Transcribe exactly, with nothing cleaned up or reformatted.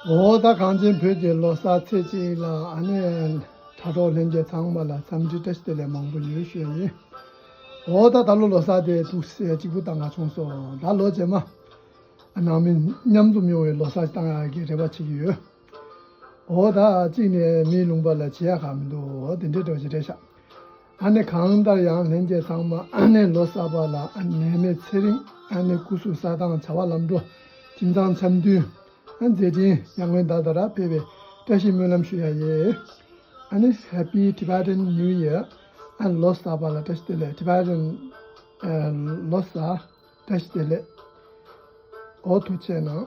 འོ་ད་གངས་ཅན་བོད་ཀྱི་ལོ་གསར་ཚེས་གཅིག་ལ་ཨ་ནི་དྲ་གྲོགས་ལྷན་རྒྱས་ཚང་མ་ལ་འཚམས་འདྲི་བཀྲ་ཤིས་བདེ་ལེགས་མང་པོ་ཡོད་ཞུ་ཡ་ཡིན། འོ་ད་ད་ལོ་ལོ་གསར་དེ་ཐུགས་སྲས་གཅིག་པུ་བཏང་ག་བྱུང་སོང་། ད་ལོ་རྗེས་མ་ནང་མི་མཉམ་འཛོམས་ཡོང་བའི་ལོ་གསར་བཏང་ཡག་གི་རེ་བ་བྱེད་ཀྱི་ཡོད། འོ་ད་གཅིག་ནས་མིའི་ལུང་པ་ལ་བྱེད་ཡག་ག་མི་འདུག་འོ་དེ་འདྲའི་འདྲ་བོ་ཞིག་རེད་ཤག་ཨ་ནི་གང་ལྟར་ཡང་ལྷན་རྒྱས་ཚང་མ་ཨ་ནི་ལོ་གསར་པ་ལ་ཨ་ནད་མེད་ཚེ་རིང་། ཨ་ནི་སྐུ་གཟུགས་བཟང་ཐང་བྱ་བ་ལམ་འགྲོ། ཁྱིམ་ཚང་འཆམ་མཐུན། ཨ་མཛད་འཕྲིན་ཡར་ངོའི་ཟླ་ལྟར་འཕེལ་བའི་བཀྲ་ཤིས་སྨོན་ལམ་ཞུ་ཡ་ཡིན། ཨ་ནི་Happy Tibetan New Year། ཨ་ལོ་གསར་པ་ལ་བཀྲ་ཤིས་བདེ་ལེགས། Tibetan ཨ་ལོ་གསར་བཀྲ་ཤིས་བདེ་ལེགས། འོ་ཐུགས་རྗེ་གནང་།